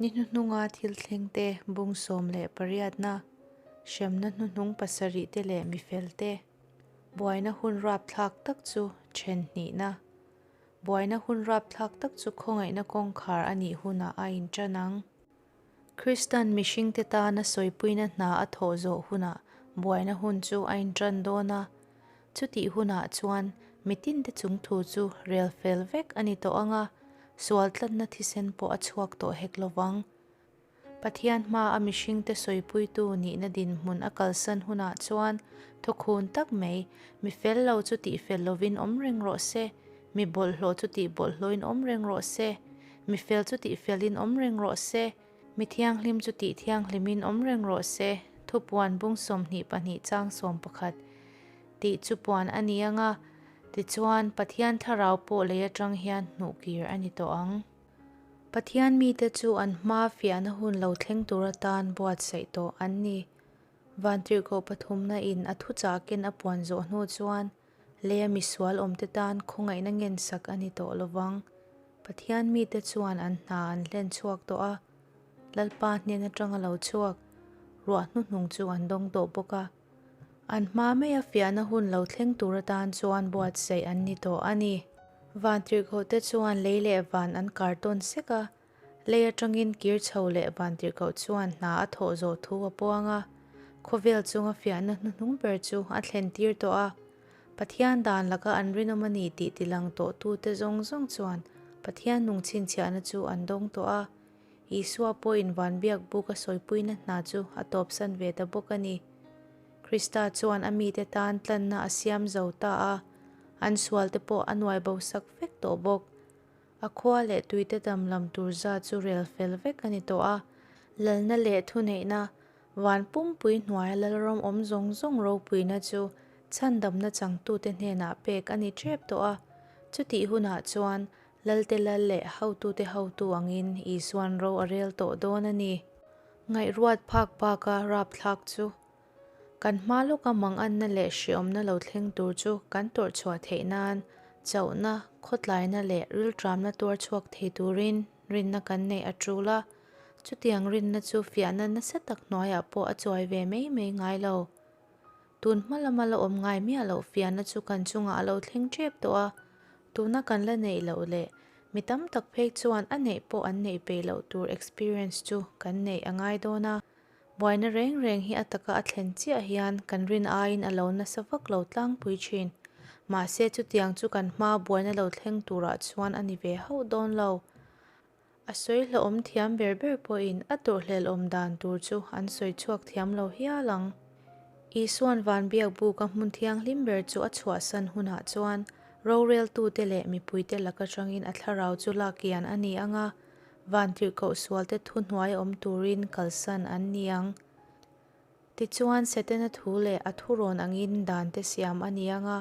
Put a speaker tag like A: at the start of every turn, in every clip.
A: Ni hnuhnunga thil thlengte bung 18na, hremna hnuhnung pasarihte leh mifelte buaina hun rapthlak tak chu then hnihna. Buaina hun rapthlak tak chu khawngaihna kawngkhar a nih hunah a intan ang. Kristan mihringte tana sawipuina hna a thawh zawh hunah buaina hun chu a intan dawn a. Chutih hunah chuan mitinte chung thu chu rel fel vek a ni tawh ang a, sual tlatna thisen pawh a chhuak tawh hek lo vang. Pathian hma a mihringte sawipuitu nihna dinhmun a kalsan hunah chuan thawkhun tak mai, mi fel lo chu tihfel lovin awm reng rawh se, mi bawlhhlawh chu tihbawlhhlawhin awm reng rawh se, mi fel chu tihfelin awm reng rawh se, mi thianghlim chu tihthianghlimin awm reng rawh se, thupuan bung 22 chang 11 tih chu puan a ni ang a, tichuan Pathian thlarau pawh lei atang hian hnuhkir a ni tawh ang. Pathian mite chu an hma fiahna hun lo thleng tur atan buatsaih tawh an ni. Vantirhkoh pathumna in a thuchahken a puan zawh hnu chuan leia misual awmte tan khawngaihna ngensak a ni tawh lovang. Pathian mite chuan an hna an hlen chhuak tawh a, Lalpa hnen atanga lo chhuak ruah hnuhnung chu an dawng tawh bawk a. An hma maia fiahna hun lo thleng tur atan chuan buatsaih an ni tawh a ni. Vantirhkohte chuan lei leh van an kar tawn sek a, lei atangin kir chho leh vantirhkoh chuan hna a thawh zawh thu a puang a, khawvel chunga fiahna hnuhnung ber chu a thlen tir tawh a. Pathian dan laka an rinawm a ni tih tilang tawhtute zawng zawng chuan Pathian nung chhinchhiahna chu an dawng tawh a, Isua pawhin van biak buk a sawipuina hna chu a tawpsan ve ta bawk a ni. Krista chuan a mite tan tlanna a siam zo ta a, an sualte pawh a nuai bo sak vek tawh bawk. A khua leh tuite dam lam tur zat chu rel fel vek a ni tawh a, lalna leh thuneihna, van pumpui hnuaia lalram awm zawng zawng ropuina chu chhandamna changtute hnenah pek a ni tep tawh a. Chutih hunah chuan Lalte lal leh hotute hotu angin Isuan ro a rel tawh dawn a ni. Ngaihruat phak baka rapthlak chu kan hma lawka manganna leh hriawmna lo thleng tur chu kan tawrh chhuah theih nan chauhna, khawtlaina leh rilṭamna tuar chhuak thei turin rinna kan neih a ṭul a. Chutiang rinna chu fiahna nasa tak hnuaiah pawh a chuai ve mai mai ngai lo. Tun hma lama la awm ngai miah loh fiahna chu kan chungah a lo thleng ṭep tawh a, tuna kan la neih loh leh mi tam tak phei chuan a neih pawh an neih peih loh tur experience chu kan neih a ngai dawn a. Buaina reng reng hi a taka a thlen chiah hian kan rin aiin a lo nasa vak lo tlangpui thin. Mahse chutiang chu kan hmaa buaina lo thleng turah chuan a ni ve hauh dawn lo. A sawi hlauhawm thiam ber ber pawhin a tawrhhlel awm dan tur chu an sawi chhuak thiam lo hial ang. Isuan van biak buka hmun thianghlim ber chu a chhuahsan hunah chuan roreltute leh mipuite lak atangin a thlarau chu lak kian a ni ang a, van tirhkoh sualte thu hnuai awm turin kalsan an ni ang. Tichuan Setana thu leh a thurawn angin dante siam a ni ang a,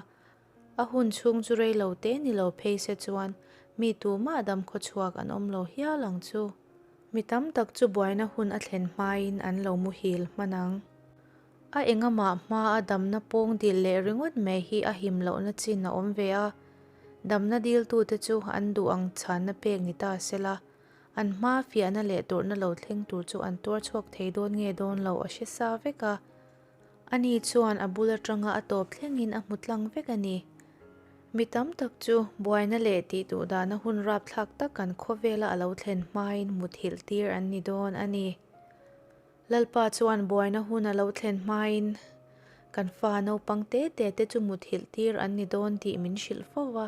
A: A hun chhung chu rei lo te ni lo phei se chuan mi tumah dam khaw chhuak an awm lo hial ang chu. Mi tam tak chu buaina hun a thlen hmain an lo muhil hman ang. A engamah hma a damna pawng dil leh ringawt mai hi a him lohna chin a awm ve a. Damna diltute chu an duh ang chhanna pek ni ta sela, an hma fiahna leh tawrhna lo thleng tur chu an tuar chhuak thei dawn nge dawn lo a hre sa vek a. Ani chuan a bul atanga a tawp thlengin a hmu tlang vek a ni. Mi tam tak chu buaina leh tih duh dahna hun rapthlak tak kan khawvela a lo thlen hmain muthilh tir an ni dawn a ni. Lalpa chuan buaina hun a lo thlen hmain kan fa naupang te te te chu muthilh tir an ni dawn tih min hrilh fo va,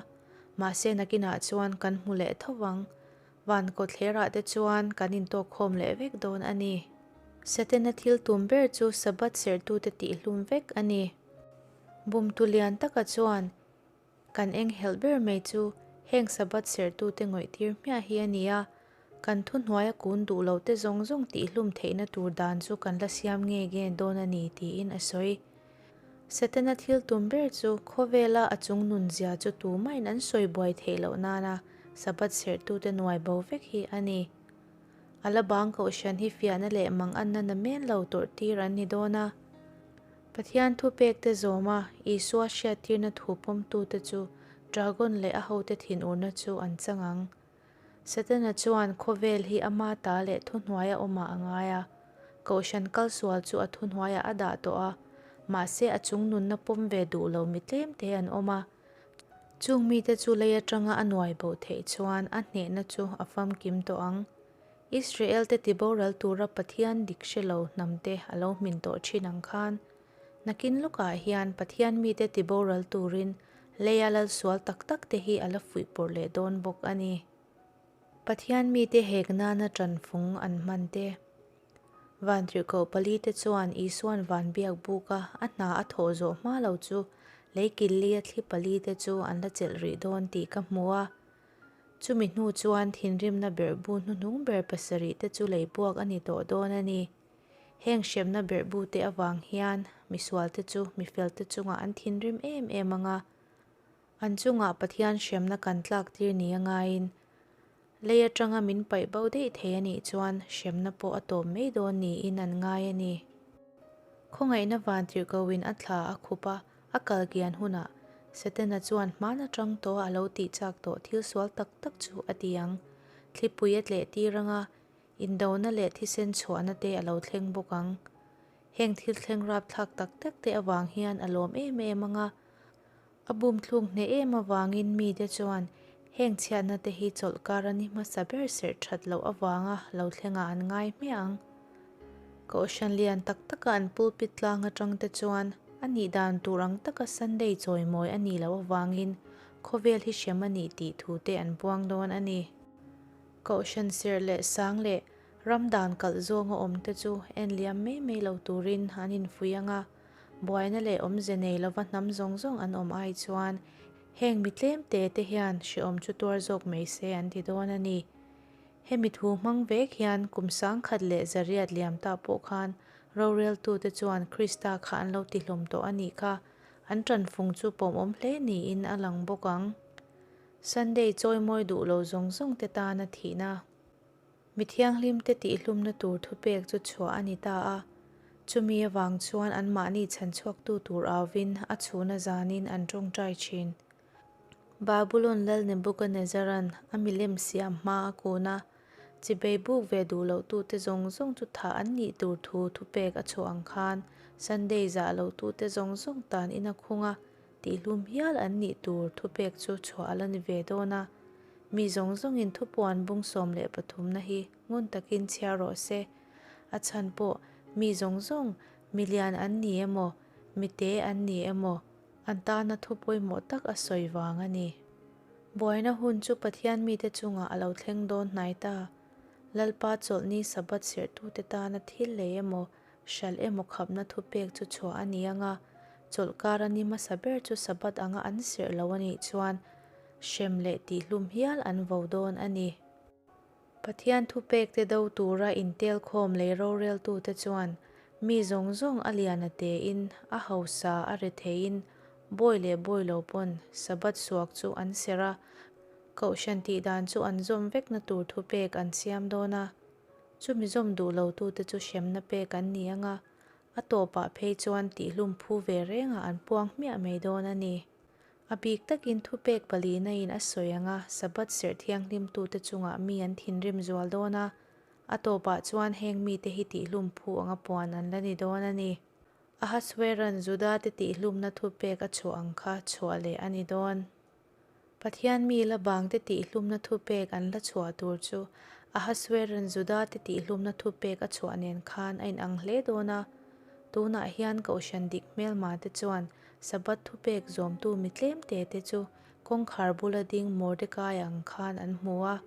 A: mahse nakinah chuan kan hmu leh tho vang. Van kawtthlerah te chuan kan intawkkhawm leh vek dawn a ni. Setana thil tum ber chu Sabbath serhtute tihhlum vek a ni. Bumtu lian taka chuan kan enghelh ber mai chu heng Sabbath serhtute ngawihtir hmiah hi a ni a, kan thuhnuaia kun duh lote zawng zawng tihhlum theihna tur dan chu kan la siam nge nge dawn a ni tiin a sawi. Setana thil tum ber chu khawvela a chung nunzia chu tumahin an sawi buai theih loh nana Sabbath serhtute nuai bo vek hi a ni. A la bang kohhran hi fiahna leh mang anna na men lo tawrh tir an ni dawn a. Pathian thupekte zawma Isua hriattirna thu pawmtute chu dragon leh a hote thinurna chu an chang ang. Setana chuan khawvel hi ama ta leh thuhnuaia awmah a ngai a. Kohhran kalsual chu a thuhnuaiah a dah tawh a, mahse a chung nunna pawm ve duh lo mi tlem te an awm a. Chung mite chu lei atanga a nuai bo theih chuan a hnehna chu a famkim tawh ang. Israel-te tiboral tura Pathian dik hre lo hnamte a lo hmin tawh thin ang khan, nakin lawkah hian Pathian mite tiboral turin leia lalsual tak takte hi a la fuihpawrh leh dawn bawk a ni. Pathian mite hek nana ṭanfung an hman te. Vantirhkoh palite chuan Isua'n van biak buka a hna a thawh zawh hma lo chu lei killia thli palite chu an la chelh rih dawn tih ka hmu a. Chumi hnu chuan thinrimna berhbu hnuhnung ber pasarihte chu lei buak a ni tawh dawn a ni. Heng hremna berhbute avang hian misualte chu mifelte chungah an thinrim em em ang a. An chungah Pathian hremna kan tlak tir ni a ngaiin, lei atanga min paih bo daih thei a nih chuan hremna pawh a tawp mai dawn niin an ngai a ni. Khawngaihna van tirhkoin a thla a khup a, a kal kian hunah Setana chuan hman atang tawh a lo tih chak tawh thil sual tak tak chu a ti ang. Thlipui a tleh tir anga, indona leh thisen chhuahna te a lo thleng bawk ang. Heng thil thleng rapthlak tak tak te avang hian a lawm em em anga, A bumthluk hneh em avangin mite chuan heng chhiatna te hi chawlhkar a ni hmasa ber serh that loh avanga lo thlengah an ngai hmiah ang. Kohhran lian tak taka an pulpit tlang atang te chuan a nih dan tur ang taka Sunday chawimawi a nih loh avangin khawvel hi hrem a nih tih thu te an puang dawn a ni. Kohhran serh leh sang leh ram dan kalh zawnga awm te chu en liam mai mai lo turin an infuih ang a. Buaina leh awmze nei lova hnam zawng zawng an awm ai chuan heng mi tlem te te hian hrehawm chu tuar zawk mai se an ti dawn a ni. Hemi thu hmang vek hian kum 10,000 leh zariat liam ta pawh khan roreltute chuan Krista kha an lo tihlawm tawh a nih kha, an ṭanfung chu pawmawm hle niin a lang bawk ang. Sunday chawimawi duh lo zawng zawng te tana thihna. Mi thianghlimte tihhlumna tur thupek chu chhuah a ni ta a, chumi avang chuan anmahni chhanchhuaktu tur auvin a chhuna zanin an tawngtai thin. Babulon lal Nebukanezaran a milem siam hma a kun a, chibei buk ve duh lohtute zawng zawng chu thah an nih tur thu thupek a chhuah ang khan Sunday zah lohtute zawng zawng tan in a khung a, Tihlum hial an nih tur thupek chu chhuah a la ni ve dawn a, mi zawng zawngin thupuan bung 13 na hi ngun takin chhiar rawh se. A chhan pawh mi zawng zawng, mi lian an ni emaw, mi te an ni emaw, an tana thu pawimawh tak a sawi vang a ni. Buaina hun chu Pathian mite chungah a lo thleng dawn hnai ta. Lalpa chawlhni Sabbath serhtute tana thil lei emaw, Hralh emaw khapna thupek chu chhuah a ni anga, chawlhkar a ni hmasa ber chu Sabbath anga an serh lo a nih chuan hrem leh tihhlum hial an vo dawn a ni. Pathian thupekte do tura intelkhawm lei roreltute chuan mi zawng zawng a lian a tein, a hausa a retheiin, bawi leh bawi lo pawn Sabbath suak chu an serh a, kohhran tihdan chu an zawm vekna tur thupek an siam dawn a. Chumi zawm duh lotute chu hremna pek an ni ang a, a tawpah phei chuan tihlum phu ve rengah an puang hmiah mai dawn a ni. A bik takin thupek palina in a sawi ang a, Sabbath serh thianghlimtute chungah mi an thinrim zual dawn a, a tawpah chuan heng mite hi tihlum phu anga puan an la ni dawn a ni. Ahasueran Judate tihlumna thupek a chhuah ang kha chhuah leh a ni dawn. Pathian mi la bangte tihhlumna thupek an la chhuah tur chu Ahasueran Judate tihhlumna thupek a chhuah nen khan a inang hle dawn a. Tunah hian Kohhran dik hmelmate chuan Sabbath thupek zawmtu mi tlemte te chu kawngkhar bula ding Mordekai ang khan an hmu a.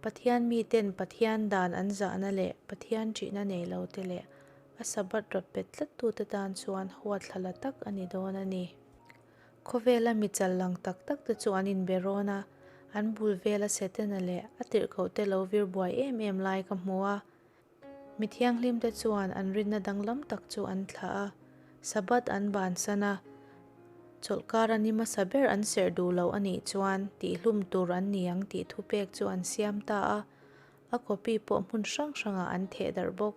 A: Pathian miten Pathian dan an zahna leh Pathian ṭihna nei lote leh a Sabbath rapbet tlattute tan chuan huatthla la tak a ni dawn a ni. Khawvela mi chal lang tak tak te chu an inbe rawn a, an bul vela Setana leh a tirhkohte lo vir buai em em lai ka hmu a. Mi thianghlim te chuan an rinna danglam tak chu an thlah a, Sabbath an bansan a, chawlhkar a ni hmasa ber an serh duh loh a nih chuan tihhlum tur an ni ang tih thupek chu an siam ta a, a copy pawh hmun hrang hrangah an theh darh bawk.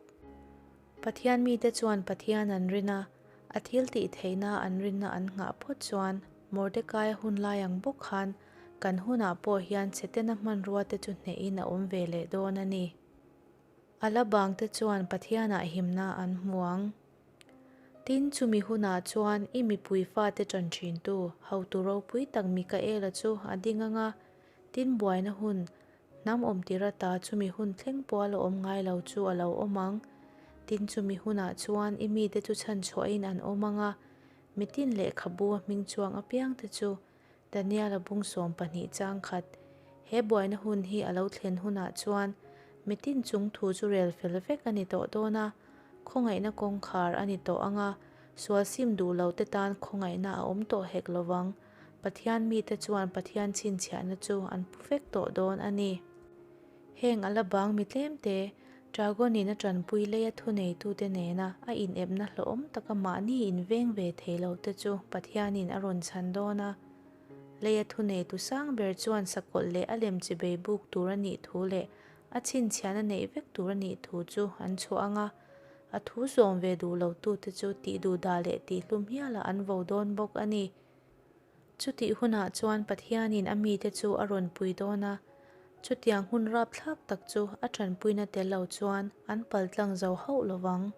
A: Pathian mite chuan Pathian an rin a, a thil tih theihna an rinna an nghah phawt chuan Mordekaia hun lai ang bawk khan Kan hunah pawh hian Setana hmanruate chu hnehin a awm ve leh dawn a ni. A la bangte chuan Pathianah himna an hmu ang. Tin, chumi hunah chuan i mipui fate ṭan ṭhintu, hotu ropui tak Mikaela chu a ding ang a, tin buaina hun, hnam awmtir ata chumi hun thleng pawh a la awm ngai lo chu a lo awm ang. Tin, chumi hunah chuan i mite chu chhanchhuahin an awm ang a, mitin lehkhabu a hming chuang apiangte chu Daniel-a bung 12 chang khat. He buaina hun hi a lo thlen hunah chuan mitin chung thu chu rel fel vek a ni tawh dawn a, khawngaihna kawngkhar a ni tawh ang a, sual sim duh lo te tan khawngaihna a awm tawh hek lo vang. Pathian mite chuan Pathian chhinchhiahna chu an pu vek tawh dawn a ni. Heng a la bang mi tlemte, Dragon-in a tanpui leia thuneitute nena a inepna hlawhawm taka mahni inveng ve thei lote chu Pathianin a rawn chhan dawn a. Leia thuneitu sang ber chuan sakawlh leh a lem chibei buk tur a nih thu leh a chhinchhiahna neih vek tur a nih thu chu an chhuah ang a, a thu zawm ve duh lotute chu tihduhdah leh tihhlum hialah an vo dawn bawk a ni. Chutih hunah chuan Pathianin a mite chu a rawn pui dawn a, chutiang hun rapthlak tak chu a tanpuina tel lo chuan an paltlang zo hauh lo vang.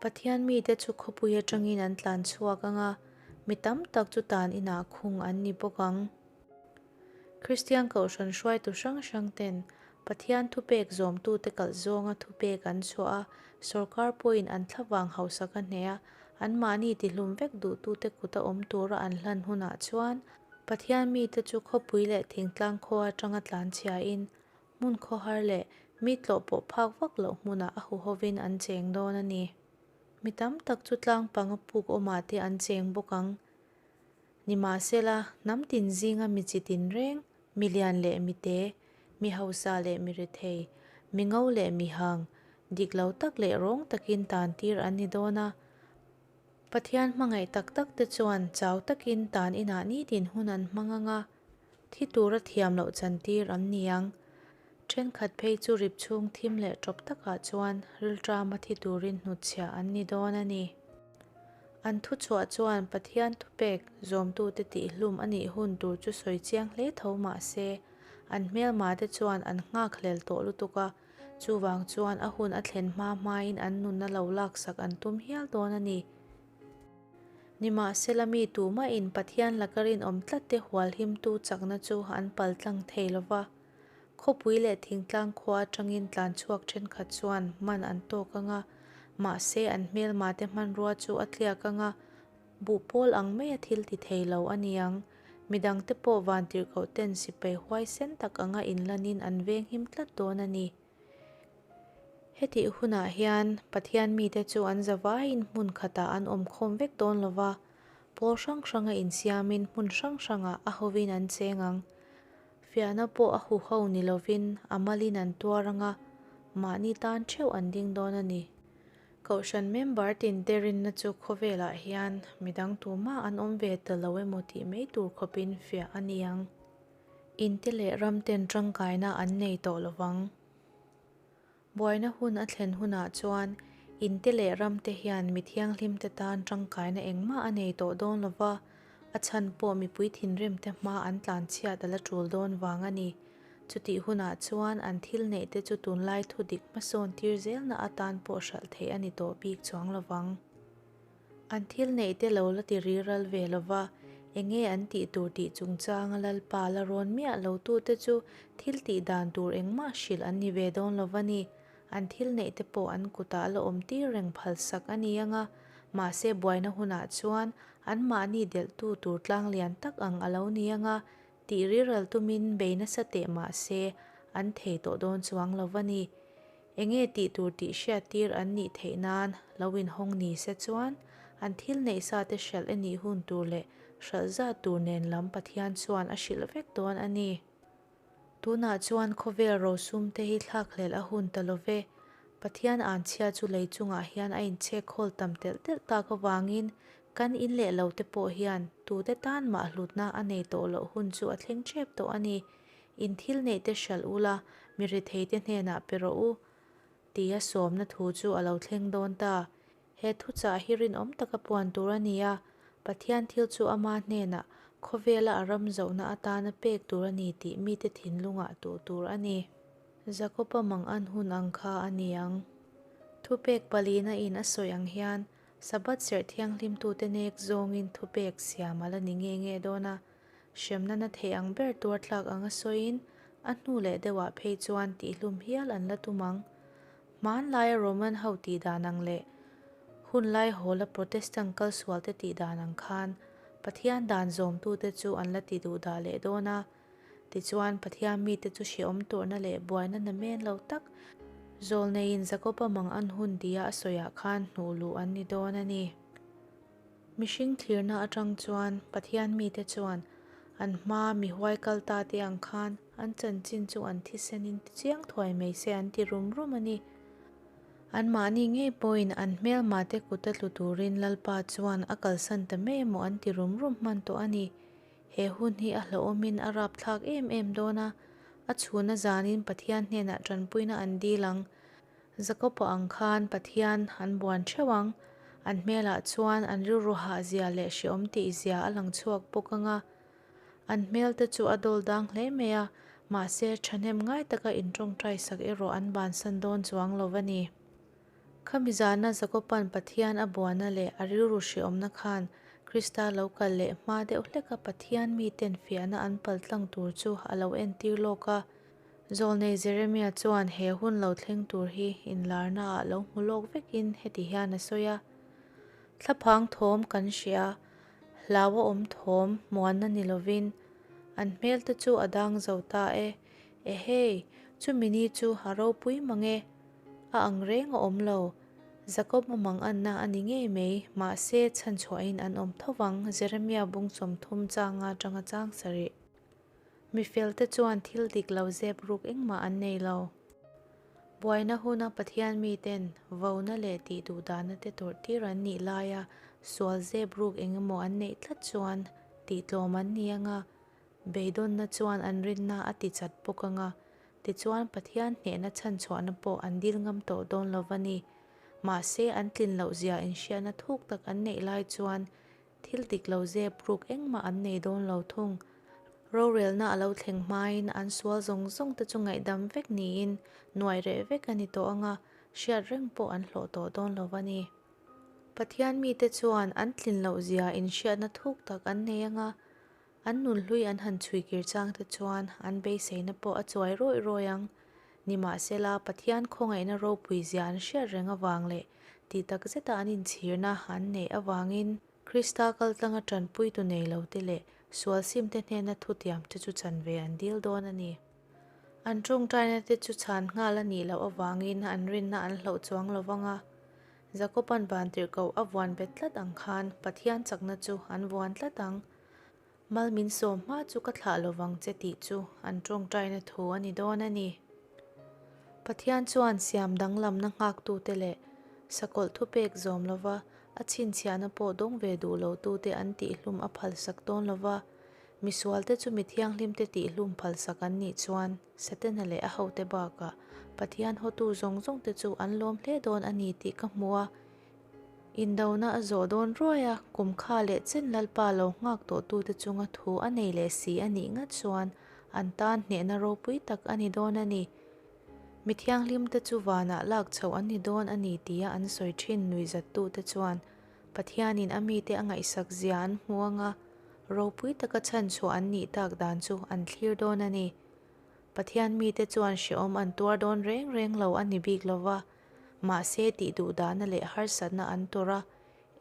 A: Pathian mite chu khawpui atangin an tlan chhuak ang a, mi tam tak chu tan inah khung an ni bawk ang. Kristian Kohhran hruaitu hrang hrang ten Pathian thupek zawmtute kalh zawnga thupek an chhuah a, sorkar pawhin an thlavang hausak a hneh a, anmahni tihlum vek duhtute kuta awm tura an hlan hunah chuan Pathian mite chu khawpui leh thingtlang khua atanga tlanchhiain hmun khawhar leh mi tlawh pawh phak vak loh hmunah a huhovin an cheng dawn a ni. Mi tam tak chu tlang panga puk awmah te an cheng bawk ang. Nimahsela, hnam tin zinga mi chi tinreng, mi lian leh mi te, mi hausa leh mi rethei, mi ngo leh mi hang, dik lo tak leh rawng takin tan tir an ni dawn a. Pathian hmangaih tak tak te chuan chau takin tan inah nitin hun an hmang ang a, thi tura thiam loh chan tir an ni ang. Thenkhat phei chu rip chhung thim leh tawp takah chuan rilṭama thi turin hnutchhiah an ni dawn a ni. An thuchhuah chuan Pathian thupek zawmtute tihhlum a nih hun tur chu sawi chiang hle tho mah se, an hmelmate chuan an nghakhlel tawh lutuk a, chuvang chuan a hun a thlen hma hmain an nunna lo laksak an tum hial dawn a ni. Nimahsela mi tumahin Pathian laka rinawm tlatte hualhimtu chakna chu an paltlang thei lo va. Khawpui leh thingtlang khua atangin tlan chhuak thenkhat chuan man an tawk ang a, mahse an hmelmate hmanrua chu a tliak ang a, buh pawl ang maia thil ti thei lo a ni ang. Midangte pawh vantirhkoh ten sipai huaisen tak anga inlanin an venghim tlat dawn a ni. Hetih hunah hian Pathian mite chu an zavaiin hmun khatah an awm khawm vek dawn lo va, pawl hrang hranga insiamin hmun hrang hrangah a hovin an cheng ang. Fiahna pawh a huho ni lovin a malin an tuar ang a, mahni tan theuh an ding dawn a ni. Kohhran member tinte rinna chu khawvelah hian midang tumah an awm ve ta lo emaw tih mai tur khawpin fiah a ni ang. Inte leh ramten tangkaina an nei tawh lovang. Buaina hun a thlen hunah chuan inte leh ramte hian mi thianghlimte tan tangkaina engmah a nei tawh dawn lo va, a chhan pawh mipui thinrimte hma an tlanchhiat a la tul dawn vang a ni. Chutih hunah chuan an thil neihte chu tunlai thu dik hmasawn tir zelna atan pawh hralh theih a ni tawh bik chuang lo vang. An thil neihte lo la ti riral ve lo va, enge an tih tur tih chungchanga Lalpa la rawn miah lo tute chu thil tih dan tur engmah hrilh an ni ve dawn lo va ni. An thil neihte pawh an kutah la awm tir reng phalsak a ni ang a, mahse buaina hunah chuan anmahni delhtu tur tlang lian tak ang a lo ni ang a, tih riral tumin bei nasa teh mahse an thei tawh dawn chuang lo va ni. Enge tih tur tih hriat tir an nih theih nan lo inhawng ni se chuan an thil neih sa te hralh e nih hun tur leh hralh zat tur nen lam Pathian chuan a hrilh vek dawn a ni. Tunah chuan khawvel rosum te hi thlakhlelh a hun ta lo ve. Pathian anchhia chu lei chungah hian a inchhek khawl tam telh telh tak avangin kan in leh lo te pawh hian tute tan mah hlutna a nei tawh loh hun chu a thleng tep tawh a ni. In thil neih te hralh ula, mi retheite hnenah pe rawh u, tia sawmna thu chu a lo thleng dawn ta. He thuchah hi rinawm taka puan tur a ni a, Pathian thil chu ama hnenah Khawvela a ram zauhna atana pek tur a ni tih mite thinlungah tuh tur a ni. Jakoba mangan hun ang kha a ni ang. Thupek palina in a sawi ang hian Sabbath serh thianghlimtute nek zawngin thupek siam a la ni nge nge dawn a, hremna na thei ang ber tuar tlak anga sawiin a hnu leh deuhah phei chuan tihhlum hial an la tum ang. Hmanlaia Roman ho tih dan ang leh hunlai hawla Protestant kalsualte tih dan ang khan Pathian dan zawmtute chu an la ti duh dah leh dawn a. Tichuan, Pathian mite chu hrehawm tawrhna leh buaina namen lo tak zawlneiin Jakoba mang an hun tia a sawiah khan hnuh luh an ni dawn a ni. Mihring thlirna atang chuan Pathian mite chuan an hmaa mi huai kal ta te ang khan an chanchin chu an thisenin tichiang thuai mai se an ti rum rum a ni. Anmahni ngei pawhin an hmelmate kuta tlu turin Lalpa chuan a kalsan ta mai emaw an ti rum rum hman tawh a ni. He hun hi a hlauhawmin a rapthlak em em dawn a, a chhuna zanin Pathian hnenah tanpuina an dil ang. Jakob-a ang khan Pathian an buan theuh ang. An hmelah chuan an rilru hahzia leh hreawm tihzia a lang chhuak bawk ang a. An hmelte chu a dawl dang hle mai a, mahse thahnem ngai taka intawngtai sak erawh an bansan dawn chuang lo va ni. Khami zana Jakob-a'n Pathian a buana leh a rilru hreawmna khan Krista lo kal leh hma deuh hleka Pathian miten fiahna an paltlang tur chu a lo entir lawk a. Zawlnei Jeremia chuan he hun lo thleng tur hi inlarnaah lo hmu lawk vekin heti hian a sawi a, Thlaphang thawm kan hria, hlau a awm thawm muanna ni lovin an hmelte chu a dang zo ta e. Ehei, chumi ni chu a ropui mang e, a ang reng a awm lo. Jakob manganna a ni ngei mai, mahse chhanchhuahin an awm tho vang, Jeremia bung 30 changa atanga chang sarih. Mi felte chuan thil dik lo zep ruk engmah an nei lo. Buaina huna Pathian miten vona leh tih duh dahna te tawrh tir an nih laia sual zep ruk engemaw an neih tlat chuan tihtlawm an ni anga, beidawnna chuan an rinna a ti chat bawk anga, tichuan Pathian hnehna chhanchhuahna pawh an dil ngam tawh dawn lo va ni. Mahse an tlin loh zia inhriatna thuk tak an neih lai chuan Thil dik lo zep ruk engmah an nei dawn lo thung. Rorelna a lo thleng hmain an sual zawng zawng te chu ngaihdam vek niin nuai reh vek a ni tawh anga hriat reng pawh an hlawh tawh dawn lo va ni. Pathian mite chuan an tlin loh zia inhriatna thuk tak an nei anga an nunhlui an han chhui kir chang te chuan an beiseina pawh a chuai rawih rawih ang. Nimahsela, Pathian khawngaihna ropui zia an hriat reng avang leh tih tak zeta an inchhirna an neih avangin Krista kaltlanga tanpuitu nei lote leh sual simte hnena thutiamte chu chanve an dil dawn a ni. An tawngtaina te chu chhan nghal a nih loh avangin an rinna an hloh chuang lo vang a. Jakoba'n vantirhkoh a vuan bet tlat ang khan Pathian chakna chu an vuan tlat ang. Mal min sawm hma chu ka thlah lovang che tih chu an tawngtaina thu a ni dawn a ni. Pathian chuan siam danglamna nghaktute leh sakawlh thupek zawm lova a chhinchhiahna pawh dawng ve duh lotute an tihhlum a phalsak dawn lova, misualte chu mi thianghlimte tihhlum phalsak an nih chuan Setana leh a hote bakah Pathian hawtu zawng zawngte chu an lawm hle dawn a ni tih ka hmu a. Indona a zawh dawn ruai a, kum kha leh chen Lalpa lo nghak tawhtute chunga thu a nei leh si a nih ngat chuan an tan hnehna ropui tak a ni dawn a ni. Mi thianghlimte chu vanah lak chhoh an ni dawn a ni tia an sawi thin nuihzattute chuan Pathianin a mite a ngaihsak zia an hmu anga ropui taka chhanchhuah an nih tak dan chu an thlir dawn a ni. Pathian mite chuan hrehawm an tuar dawn reng reng lo a ni bik lova, Mahse tih duhdahna leh harsatna an tawrh a,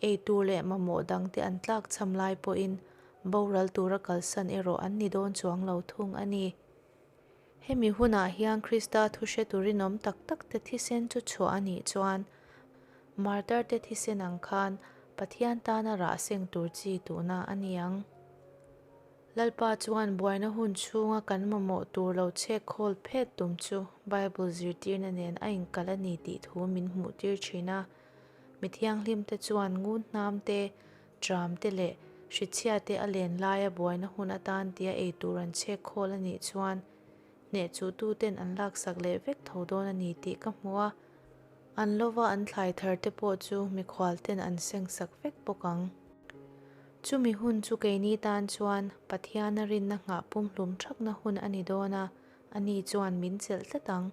A: ei tur leh mamawh dangte an tlakchham lai pawhin boral tura kalsan erawh an ni dawn chuang lo thung a ni. Hemi hunah hian Krista thuhretu rinawm tak takte thisen chu chhuah a nih chuan martar-te thisen ang khan Pathian tana rah seng tur chi tuhna a ni ang. Lalpa chuan buaina hun chhunga kan mamawh tur lo chhek khawl phet tum chu Bible zirtirna nen a inkalh a ni tih thu min hmuhtir thin a. Mi thianghlimte chuan ngun hnam te, tram te leh hrichhia te a len laia buaina hun atan tia ei tur an chhek khawl a nih chuan hnehchuhtuten an laksak leh vek tho dawn a ni tih ka hmu a. An lova an thlai thar te pawh chu mikhualten an sengsak vek bawk ang. Chumi hun chu keini tan chuan Pathiana rinna nghah pumhlum thakna hun a ni dawn a, ani chuan min chelh tlat ang.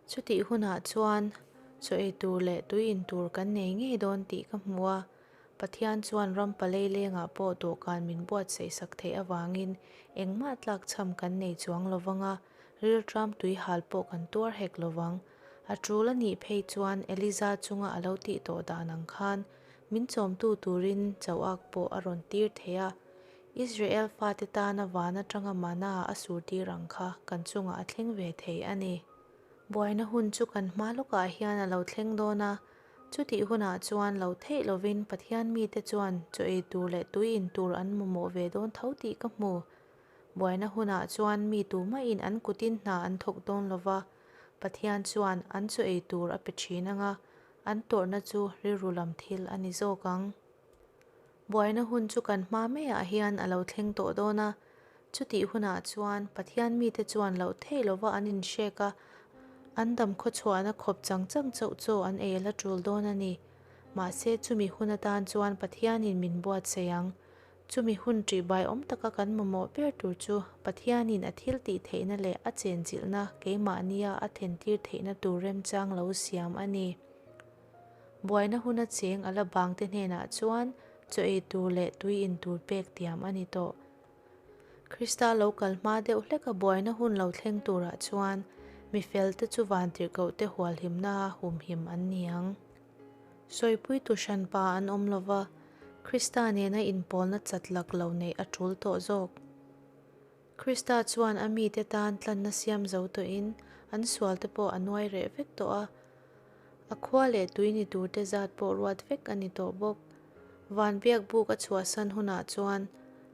A: Chutih hunah chuan chaw ei tur leh tui in tur kan nei ngei dawn tih ka hmu a, Pathian chuan ram palei lengah pawh dawhkan min buatsaih sak theih avangin engmah tlakchham kan nei chuang lo vang a, rilṭam tui hal pawh kan tuar hek lo vang. A ṭul a nih phei chuan Eliza chunga a lo tih tawh dan ang khan min chawmtu turin chauhak pawh a rawn tir thei a, Israel fate tana van atanga mana a sur tir ang kha kan chungah a thleng ve thei a ni. Buaina hun chu kan hma lawkah hian a lo thleng dawn a, chutih hunah chuan lo theih lovin Pathian mite chuan chaw ei tur leh tui in tur an mamawh ve dawn tho tih ka hmu. Buaina hunah chuan mi tumahin an kutin hna an thawk dawn lova, Pathian chuan an chaw ei tur a pe thin anga, an tawrhna chu rilru lam thil a ni zawk ang. Buaina hun chu kan hma maiah hian a lo thleng tawh dawn a, chutih hunah chuan Pathian mite chuan loh theih lova an inhrek a, an dam khawchhuahna khawp chang chang chauh chaw an ei a la tul dawn a ni. Mahse chumi hun atan chuan Pathianin min buatsaih ang. Chumi hun ṭihbai awm taka kan mamawh ber tur chu Pathianin a thil tih theihna leh a chenchilhna keimahnia a thentir theihna tur remchang lo siam a ni. Buaina huna cheng a la bangte hnenah chuan chaw ei tur leh tui in tur pek tiam a ni tawh. Krista lo kal hma deuh hleka buaina hun lo thleng turah chuan mi felte chu vantirhkohte hualhimnaa humhim an ni ang. Sawipuitu hranpa an awm lo va, Krista nena inpawlna chat lak lo neih a tul tawh zawk. Krista chuan a mite tan tlanna siam zo tawhin an sualte pawh a nuai reh vek tawh a, a khua leh tui ni turte zat pawh ruat vek a ni tawh bawk. Van biak buk a chhuahsan hunah chuan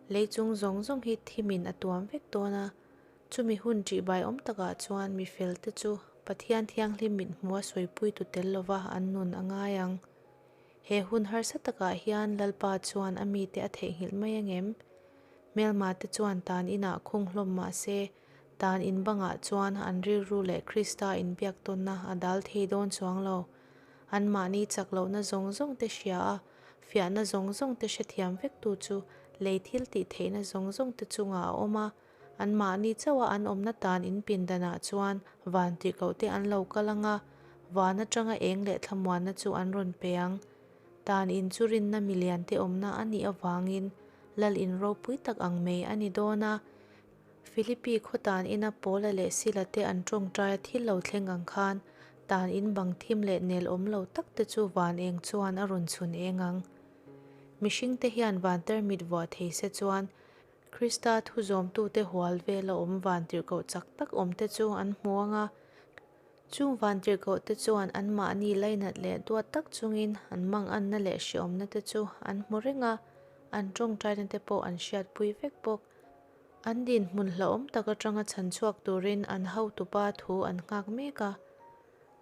A: lei chung zawng zawng hi thimin a tuam vek dawn a, chumi hun ṭihbai awm takah chuan mi felte chu Pathian Thianghlim mithmuha sawipuitu tel lova an nun a ngai ang. He hun harsa takah hian Lalpa chuan a mite a theihnghilh mai angem? Hmelma te chuan tan inah khung hlawm mah se, tan in bangah chuan an rilru leh Krista inbiak tawnna a dal thei dawn chuang lo. Anmahni chak lohna zawng zawng te hria a, fiahna zawng zawng te hrethiam vektu chu lei thil tih theihna zawng zawng te chungah a awm a, Anmahni chauha an awmna tan in pindanah chuan van tirhkohte an lo kal ang a, van atanga eng leh thlamuanna chu an rawn pe ang. Tan in chu rinna miliante awmna a nih avangin Lal in ropui tak ang mai a ni dawn a. Philippi khaw tan ina Paula leh Sila te an tawngtaia thil lo thleng ang khan tan in bang thim leh nel awm lo tak te chu van eng chuan a rawn chhun eng ang. Mihringte hian van tarmit vuah thei se chuan Krista thu zawmtute hual vela awm vantirhkoh chak tak awmte chu an hmu ang a. Chung vantirhkohte chuan anmahni lainat leh duat tak chungin an manganna leh hreawmna te chu an hmu reng a, an tawngtaina te pawh an hriatpui vek bawk. An dinhmun hlauhawm tak atanga chhan chhuak turin an hotupa thu an nghak mek a.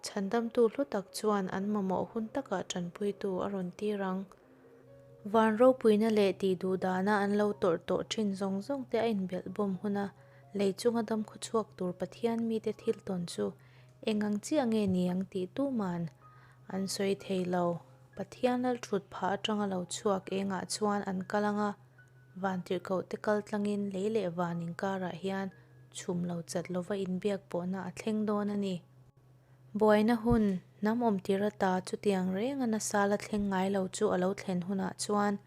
A: Chhandamtu hlu tak chuan an mamawh hun takah tanpuitu a rawn tir ang. Van ropuina leh tih duh dana an lo tawrh tawh thin zawng zawng te a inbelh bawm hun a, lei chunga damkhaw chhuak tur Pathian mite thil tawn chu eng ang chiah nge ni ang tih tuman an sawi thei lo. Pathian lal thut phah atanga lo chhuak engah chuan an kal ang a, vantirhkoh te kal tlangin lei leh van inkarah hian chhum lo chat lova inbiak pawhna a thleng dawn a ni. Buaina hun, hnam awmtir ata chutiang renga nasa la thleng ngai lo chu a lo thlen hunah chuan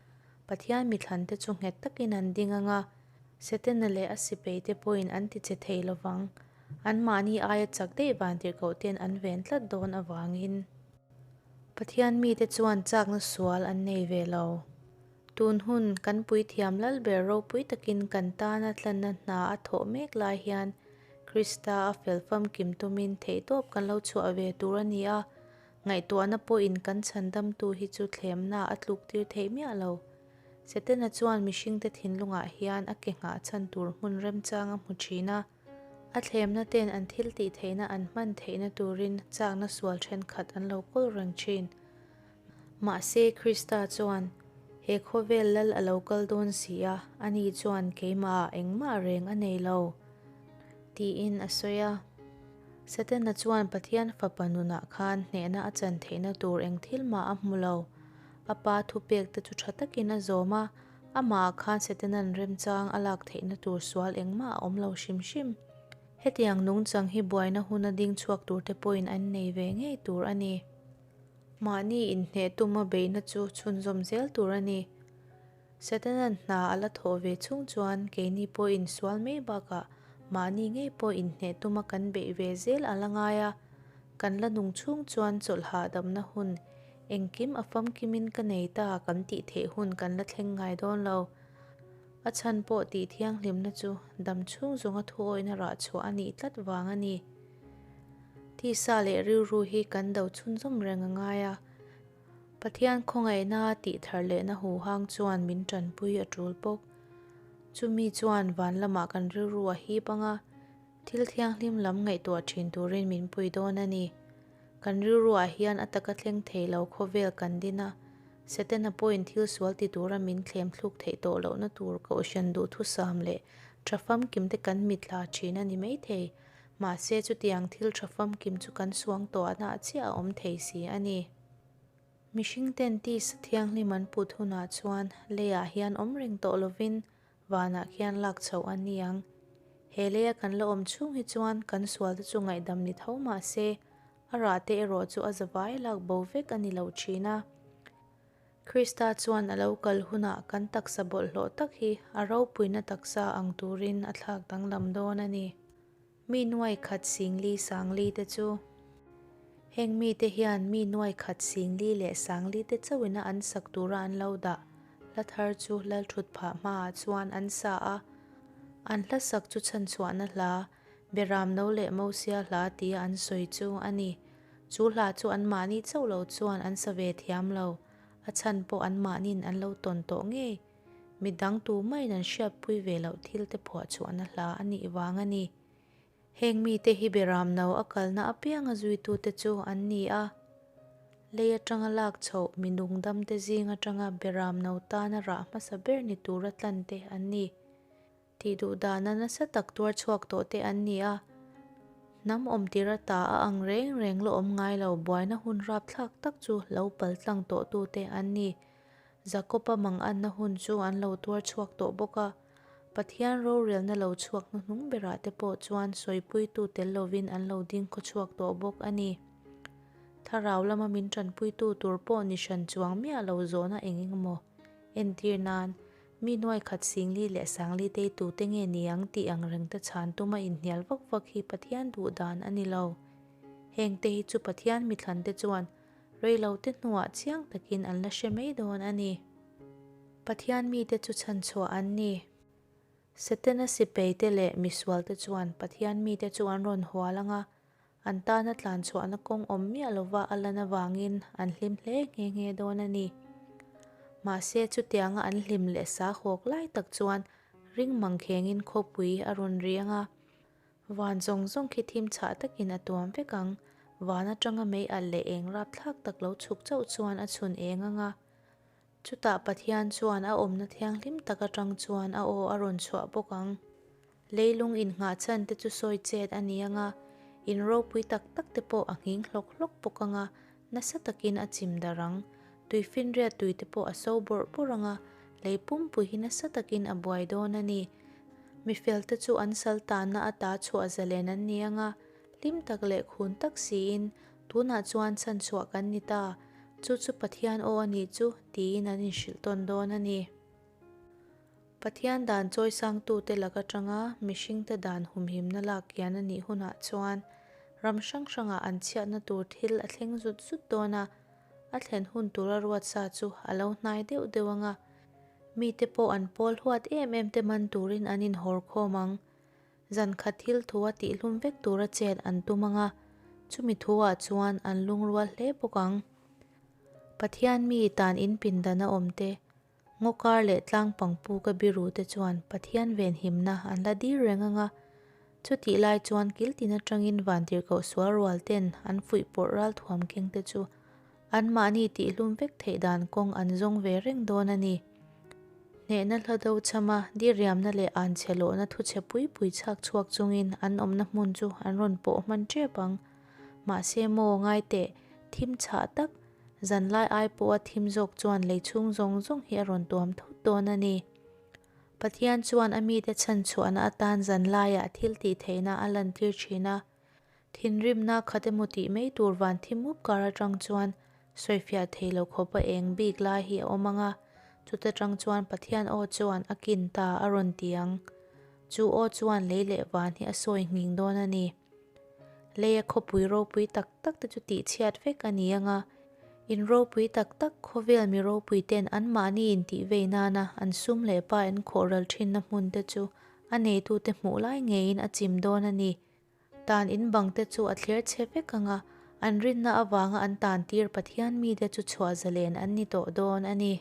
A: Pathian mithlante chu nghet takin an ding ang a, Setana leh a sipeite pawhin an ti che thei lo vang. Anmahni aia chak daih vantirhkohte'n an ven tlat dawn avangin. Pathian mite chuan chakna sual an nei ve lo. Tun hun, kan puithiam lalber ropui takin kan tana tlanna hna a thawh mek lai hian Krista a fel famkim tumin theihtawp kan lo chhuah ve tur a ni a, ngaihtuahna pawhin kan chhandamtu hi chu thlemna a tluktir theih miah lo. Setana chuan mihringte thinlungah hian a ke nghah chhan tur hmun remchang a hmu thin a, a thlemna ten an thil tih theihna an hman theihna turin chakna sual thenkhat an lo kawl reng thin. Mahse Krista chuan, He khawvel lal a lo kal dawn si a, ani chuan keimahah engmah reng a nei lo, tiin a sawi a. Setana chuan Pathian Fapa nunah khan hnehna a chan theihna tur eng thil mah a hmu lo. A pa thupekte chu tha takin a zawm a, amahah khan Setana'n remchang a lak theihna tur sual engmah a awm lo hrim hrim. Hetiang nungchang hi buaina huna ding chhuak turte pawhin an nei ve ngei tur a ni. Mahni inhneh tuma beihna chu chhunzawm zel tur a ni. Setana'n hna a la thawh ve chhung chuan keini pawh insual mai bakah mahni ngei pawh inhneh tuma kan beih ve zel a la ngai a, kan la nung chhung chuan chawlh hahdamna hun engkim a famkimin ka nei ta kan tih theih hun kan la thleng ngai dawn lo. A chhan pawh tih thianghlimna chu dam chhung zawnga thuawihna rah chhuah a nih tlat vang a ni. Tisa leh rilru hi kan do chhunzawm reng a ngai a. Pathian khawngaihna tih thar lehna huhang chuan min tanpui a tul bawk. Chumi chuan van lamah kan rilru a hip ang a, thil thianghlim lam ngaihtuah thin turin min pui dawn a ni. Kan rilruah hian a taka thleng thei lo khawvel kan din a, Setana pawhin thil sual ti tura min thlem thluk theih tawh lohna tur kohhran duhthusam leh tha famkimte kan mitla thin a ni maithei. Mahse chutiang thil tha famkim chu kan suang tawhna chiah a awm thei si a ni. Mihring ten tisa thianghlim an put hunah chuan leiah hian awm reng tawh lovin vanah khian lak chhoh a ni ang. He leia kan la awm chhung hi chuan kan sualte chu ngaihdam ni tho mahse a rahte erawh chu a zavai lak bo vek a ni lo thin a. Krista chuan a lo kal hunah kan taksa bawlhhlawh tak hi a ropuina taksa ang turin a thlak danglam dawn a ni. Mi nuai khat singli sangli te chu. Heng mite hian mi nuai khat singli leh sangli te chauhina an sak tura an lo dah hla thar chu Lalthut phah hmaah chuan an sa a. An hla sak chu chhanchhuahna hla, Beram no leh Mosia hla tia an sawi chu a ni. Chu hla chu anmahni chauh lo chuan an sa ve thiam lo, a chhan pawh anmahnin an lo tawn tawh ngei. Midang tu maiin an hriatpui ve loh thil te phuah chhuahna hla a nih vang a ni. Heng mite hi Beram no a kalna apianga zuitute chu an ni a. Lei atanga lak chhoh mi nungdamte zing atanga Beram no tana rah hmasa ber ni tura tlante an ni. Tih duh dana nasa tak tuar chhuak tawh te an ni a, hnam awmtir ata a ang reng reng la awm ngai lo buaina hun rapthlak tak chu lo pal tlang tawh tu te an ni. Jakob-a manganna hun chu an lo tuar chhuak tawh bawk a, Pathian rorelna lo chhuak hnuhnung berah te pawh chuan sawipuitu tel lovin an lo ding khaw chhuak tawh bawk a ni. Thlarau lama min tanpuitu tur pawh ni hran chuang miah lo zawhna eng eng maw? Entir nan, Mi nuai khat Singli leh Sangli tei tute nge ni ang tih ang reng te chhan tuma inhnial vak vak hi Pathian duh dan a ni lo. Heng te hi chu Pathian mithlan te chuan reilo te hnuah chiang takin an la hre mai dawn a ni. Pathian mite chu chhanchhuah an ni. Setana sipei te leh misual te chuan Pathian mite chu an rawn hual ang a, An tana tlan chhuahna kawng awm miah lova a lan avangin an hlim hle nghe nghe dawn a ni. Mahse chutianga an hlim leh sa hawk lai tak chuan ring mangkhengin khawpui a rawn riang a. Van zawng zawng khi thim chhah takin a tuam vek ang. Van atanga mei alh leh eng rapthlak tak lo chhuk chauh chuan a chhun eng ang a. Chutah Pathian chuan a awmna thianghlim tak atang chuan a aw a rawn chhuah bawk ang. Leilung innghah chhan te chu sawi chet a ni ang a, in ropui tak tak te pawh a nghing hlawk hlawk bawk ang a, nasa takin a chim darh ang. Tuifinriat tui te pawh a so bawrh bawrh ang a, lei pumpui hi nasa takin a buai dawn a ni. Mifel te chu an sal tanna ata chhuah zalen an ni ang a, hlim tak leh khun tak siin Tunah chuan chhanchhuah kan ni ta, chu chu Pathian aw a nih chu, tiin an inhrilh tawn dawn a ni. Pathian dan chawisangtute lak atanga mihringte dan humhimna lak kian a nih hunah chuan ram hrang hrangah an chhiatna tur thil a thleng zut zut dawn a, a thlen hun tura ruatsa chu a lo hnai deuh deuh ang a, mite pawh an pawl huat em em te man turin an inhawr khawm ang. Zan khat thil thu a tihlum vek tura chet an tum ang a, chumi thuah chuan an lungrual hle bawk ang. Pathian mi tan in pindan a awm te, ngaw kar leh tlang pangpu ka biru te chuan Pathian venhimna an la dir reng ang a, chutih lai chuan kil tin atangin vantirhkoh sual rual ten an fuihpawrh ralthuam keng te chu Anmahni tihlum vek theih dan kawng an zawng ve reng dawn a ni. Hnehna hla do chama diriamna leh anchhe lawhna thuchhe pui pui chhak chhuak chungin an awmna hmun chu an rawn pawh hman tep ang. Mahse maw ngai teh, thim chhah tak, Zanlai ai pawha thim zawk chuan lei chhung zawng zawng hi a rawn tuam thut dawn a ni. Pathian chuan a mite chhanchhuahna atan zanlaiah thil tih theihna a lantir thin a. Thinrimna khat emaw tih mai tur van thi mup kar atang chuan sawifiah thei lo khawpa eng bik lai hi a awm ang a, chuta tang chuan Pathian aw chuan a kin ta a rawn ti ang. Chu aw chuan lei leh van hi a sawi nghing dawn a ni. Leia khawpui ropui tak tak te chu tihchhiat vek a ni ang a, in ropui tak tak khawvel mi ropui ten anmahni intih vei nana an sum leh pa an khawhral thinna hmun te chu a neitute hmuh lai ngeiin a chim dawn a ni. Tan in bang te chu a thler chhe vek ang a, an rinna avanga an tan tir Pathian mite chu chhuah zalen an ni tawh dawn a ni.